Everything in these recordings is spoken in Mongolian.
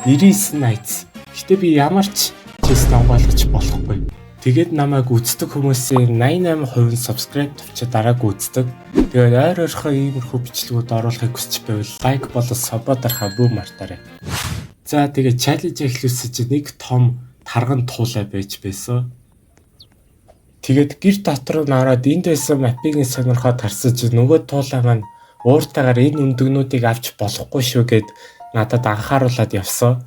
99 nights. Гэтэ би ямар ч chest онгойлгож болохгүй. Тэгээд намайг үздэг хүмүүсийн 88% нь subscribe тавьчаад дараагүй үздэг. Тэгээд ойр ойрхон иймэрхүү бичлэгүүд оруулахыг хүсч байвал like болон sub дарахаа бүү мартаарай. За, тэгээд challenge эхлүүлсэн чинь нэг том тарган туулай байж байсан. Тэгээд гэр дотор нь ороод энд байсан map-ыг сонирхоод харсан чинь нөгөө туулай маань ууртайгаар энэ өндөгнүүдийг авч болохгүй шүү гэд надад анхааруулад явсан.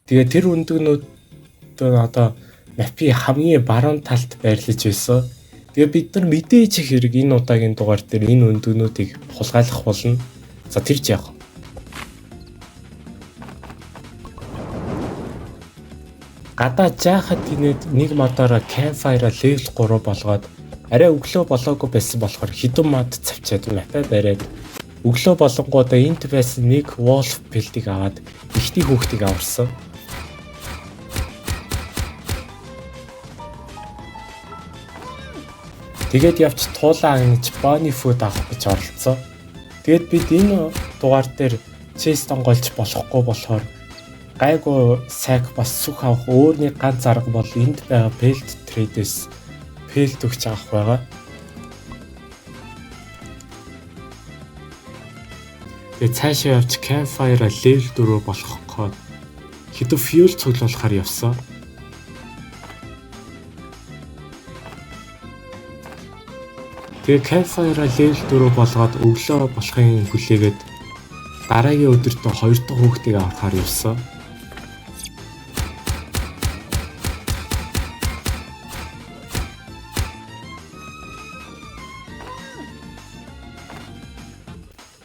Тэгээд тэр өндөгнүүд одоо map-ийн хамгийн баруун талд байрлаж байсан. Тэгээ бид нар мэдээж хэрэг энэ удаагийн дугаар дээр энэ өндөгнүүдийг хулгайлах болно. За, тэр ч яг. Гадаа жаахад тэнэд нэг модоороо campfire level 3 болгоод арай өглөө болоогүй байсан болохоор хэдэн мод цавчаад map-аа бариад өглөө болонгуудаа энд байсан нэг wolf pelt-ийг аваад эхний хүүхдийг аварсан. Тэгээд явж туулаа агнаж bunny food авах гэж оролцсон. Тэгээд бид энэ дугаар дээр chest онгойлж болохгүй болохоор гайгүй sack бас сүх авах өөр нэг ганц арга бол энд байгаа pelt trade-ээс pelt өгч авах байгаа. Тэгээд цаашаа явж campfire level 4 болох гээд хэдэн fuel цуглуулахаар явсан. Тэгээ campfire level 4 болгоод өглөө болохын хүлээгээд дараагийн өдөртөө хоёр дахь хүүхдийг авахаар явсан.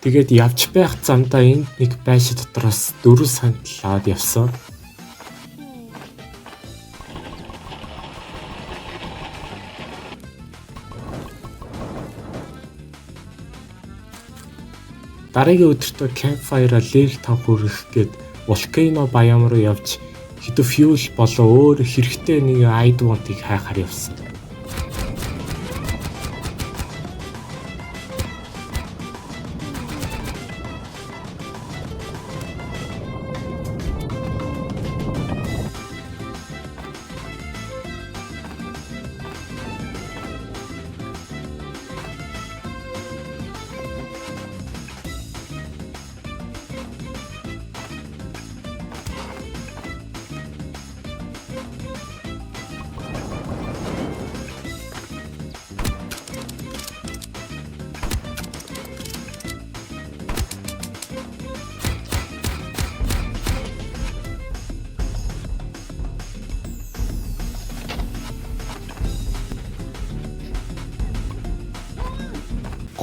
Тэгээд явж байх замдаа энд нэг байшин дотроос дөрвөн сандал аваад явсан. Дараагийн өдөртөө campfire level 5 хүргэх гээд volcano biome руу явж хэдэн fuel болон өөр хэрэгтэй нэг item-ыг хайхаар явсан.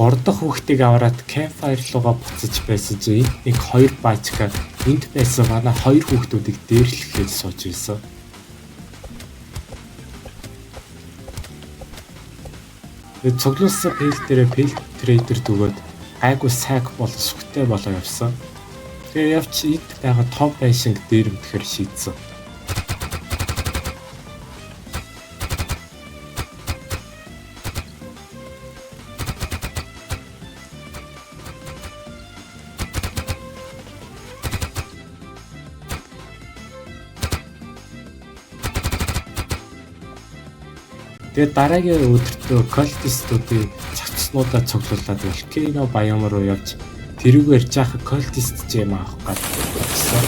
Гурав дахь хүүхдийг аваад campfire руугаа буцаж байсан чинь энд нэг хоёр баачка энд байсан манай хоёр хүүхдүүдийг дээрлэхэд сууж байсан. Тэгээд цуглуулсан pelt дээрээ pelt trader дөгөөд гайгүй sack болон сүхтэй болоо явсан. Тэгээ явч энд байгаа том байшинг дээрэмдэхээр шийдсэн. Тэгээд дараагийн өдөртөө cultist-уудын цогцснуудаа цуглуулад volcano biome руу явж тэрүүгээр жаахан cultist gem авах гэж бодсон.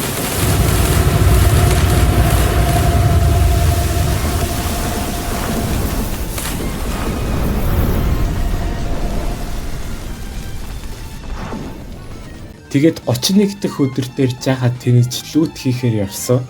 Тэгээд 31 дахь өдөр дээр жаахан тэнэж loot хийхээр явсан.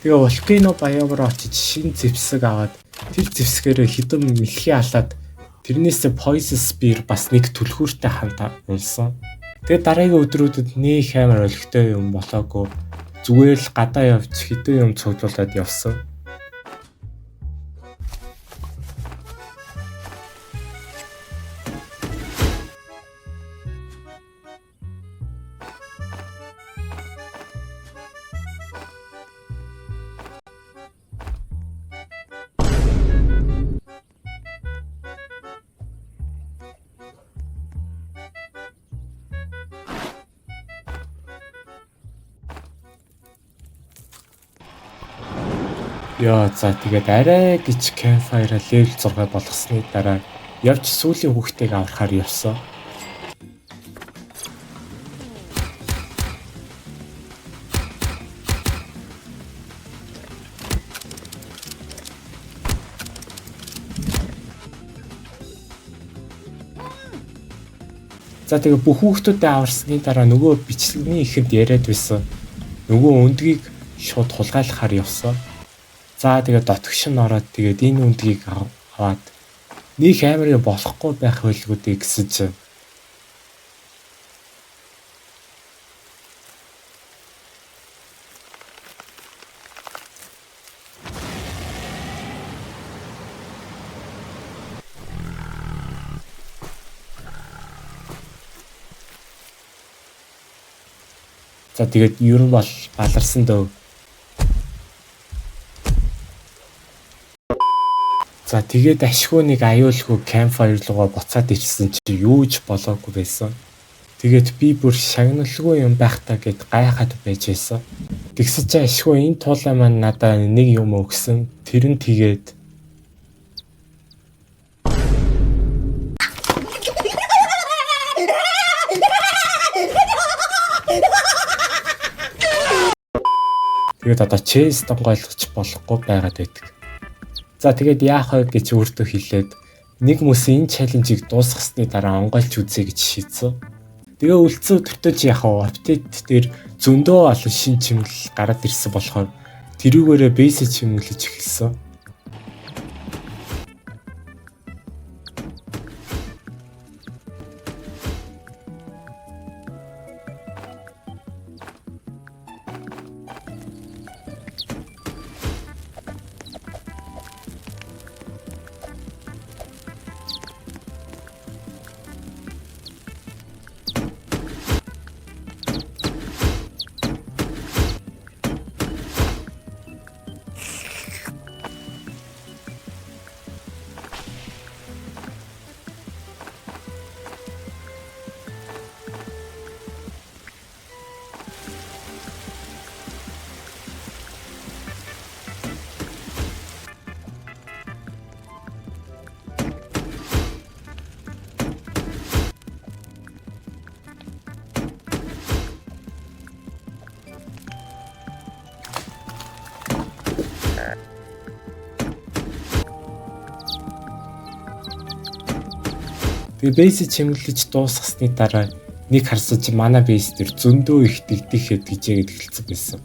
Тэгээ Volcano biome руу очиж шинэ зэвсэг аваад тэр зэвсгээрээ хэдэн мэлхий алаад тэрнээсээ Poison Spear бас нэг түлхүүртэй хамт унсан. Тэгээ дараагийн өдрүүдэд нөх амар олигтой юм болоогүй. Зүгээр л гадаа явж хэдэн юм цуглуулад явсан. Йоо, за тэгээд арай гэж campfire-а level 6 болгосны дараа явж сүүлийн хүүхдийг аврахаар явсан. За тэгээ бүх хүүхдүүдээ аварсны дараа нөгөө бичлэгний ихэнд яриад байсан. Нөгөө өндгийг шууд хулгайлахаар явсан. За тэгээ дотгош нь ороод тэгээд энэ өндгийг аваад нэг амар юм болохгүй байх байлгүй дээ гэсэн чинь. За тэгээд ер нь бол баларсан дөө. За тэгээд ашгүй нэг аюулгүй campfire руугаа буцаад ирсэн чи юу ч болоогүй байсан. Тэгээд би бүр шагналгүй юм байх та гэд гайхаад байж байсан. Тэгсэн чи ашгүй энэ туулай маань надаа нэг юм өгсөн. Тэр нь тэгээд тэгээд одоо chest онгойлгоч болохгүй байгаад байдаг. За тэгээд яах вэ гэж өөртөө хэлээд нэг мөс энэ challenge-ийг дуусгасны дараа онгойлж үзье гэж шийдсэн. Тэгээ үлдсэн өдөртөө чи яах вэ? Update дээр зөндөө олон шин чимэглэл гараад ирсэн болохоор тэрүүгээрээ base чимэглэж эхэлсэн. Тэгээ base чимэглэж дуусгасны дараа нэг харсан чи манай base дээр зөндөө их дэгдэхэд гэжээгээд эхэлсэн байсан.